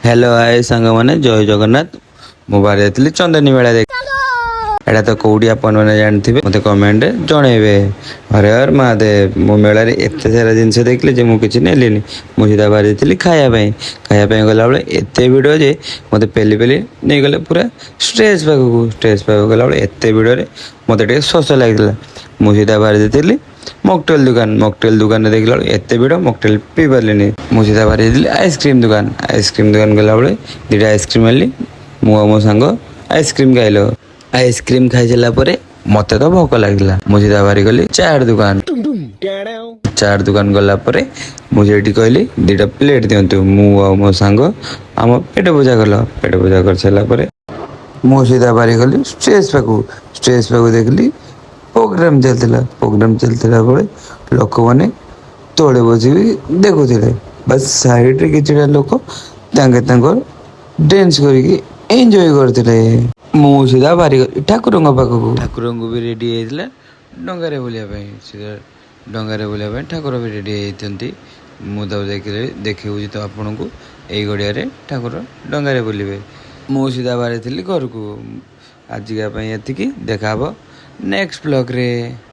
Hello hi ସାଙ୍ଗମାନେ, ଜୟ ଜଗନ୍ନାଥ। ମୁଁ ବାହାରି ଯାଇଥିଲି ଚନ୍ଦନୀ ମେଳା ଦେଖି। ଏଇଟା ତ କୋଉଠି, ଆପଣମାନେ ଜାଣିଥିବେ, ମୋତେ କମେଣ୍ଟରେ ଜଣେଇବେ। ହରେ ହର ମହାଦେବ। ମୁଁ ମେଳାରେ ଏତେ ସାରା ଜିନିଷ ଦେଖିଲି ଯେ ମୁଁ କିଛି ନେଲିନି। ମୁଁ ସିଧା ବାହାରି ଯାଇଥିଲି ଖାଇବା ପାଇଁ। ଖାଇବା ପାଇଁ ଗଲାବେଳେ ଏତେ ଭିଡ଼ ଯେ ମୋତେ ପେଲି ପେଲି ନେଇଗଲେ ପୁରା ଷ୍ଟେଜ୍ ପାଖକୁ। ଷ୍ଟେଜ୍ ପାଖକୁ ଗଲାବେଳେ ଏତେ ଭିଡ଼ରେ ମୋତେ ଟିକେ ଶୋଷ ଲାଗିଥିଲା। ମୁଁ ସିଧା ବାହାରି ଯାଇଥିଲି ମକଟେଲ ଦୋକାନ। ମକଟେଲ ଦୋକାନରେ ଦେଖିଲା ବେଳକୁ ଏତେ ଭିଡ଼, ମକଟେଲ ପିଇ ପାରିଲିନି। ମୁଁ ସିଧା ବାହାରି ଯାଇଥିଲି ଆଇସ୍କ୍ରିମ୍ ଦୋକାନ। ଆଇସ୍କ୍ରିମ୍ ଦୋକାନ ଗଲାବେଳେ 2ଟା ଆଇସ୍କ୍ରିମ୍ ଆଣିଲି। ମୁଁ ଆଉ ମୋ ସାଙ୍ଗ ଆଇସ୍କ୍ରିମ୍ ଖାଇଲୁ। ଆଇସ୍କ୍ରିମ୍ ଖାଇସାରିଲା ପରେ ମୋତେ ତ ଭୋକ ଲାଗିଲା। ମୁଁ ସିଧା ବାହାରି ଗଲି ଚାଟ୍ ଦୋକାନ। ଚାଟ୍ ଦୋକାନ ଗଲା ପରେ ମୁଁ ସେଇଠି କହିଲି, 2ଟା ପ୍ଲେଟ୍ ଦିଅନ୍ତୁ। ମୁଁ ଆଉ ମୋ ସାଙ୍ଗ ଆମ ପେଟ ପୂଜା କଲ। ପେଟ ପୂଜା କରିସାରିଲା ପରେ ମୁଁ ସିଧା ବାହାରି ଗଲି ଷ୍ଟେଜ୍ ପାଖକୁ। ଷ୍ଟେଜ୍ ପାଖକୁ ଦେଖିଲି ପ୍ରୋଗ୍ରାମ ଚାଲିଥିଲା। ପ୍ରୋଗ୍ରାମ ଚାଲିଥିଲା ବେଳେ ଲୋକମାନେ ତଳେ ବସିକି ଦେଖୁଥିଲେ। ବାସ୍, ସାଇଡ଼ରେ କିଛିଟା ଲୋକ ତାଙ୍କେ ତାଙ୍କର ଡ୍ୟାନ୍ସ କରିକି ଏନ୍ଜୟ କରୁଥିଲେ। ମୁଁ ସିଧା ବାହାରି ଗଲି ଠାକୁରଙ୍କ ପାଖକୁ। ଠାକୁରଙ୍କୁ ବି ରେଡ଼ି ହେଇଥିଲା ଡଙ୍ଗାରେ ବୁଲିବା ପାଇଁ। ସିଧା ଡଙ୍ଗାରେ ବୁଲିବା ପାଇଁ ଠାକୁର ବି ରେଡ଼ି ହେଇଛନ୍ତି। ମୁଁ ତାକୁ ଦେଖିଲି, ଦେଖେଉଛି ତ ଆପଣଙ୍କୁ। ଏଇ ଗଡ଼ିଆରେ ଠାକୁର ଡଙ୍ଗାରେ ବୁଲିବେ। ମୁଁ ସିଧା ବାହାରିଥିଲି ଘରକୁ। ଆଜିକା ପାଇଁ ଏତିକି। ଦେଖା ହବ ନେକ୍ସଟ ବ୍ଲଗ୍ରେ।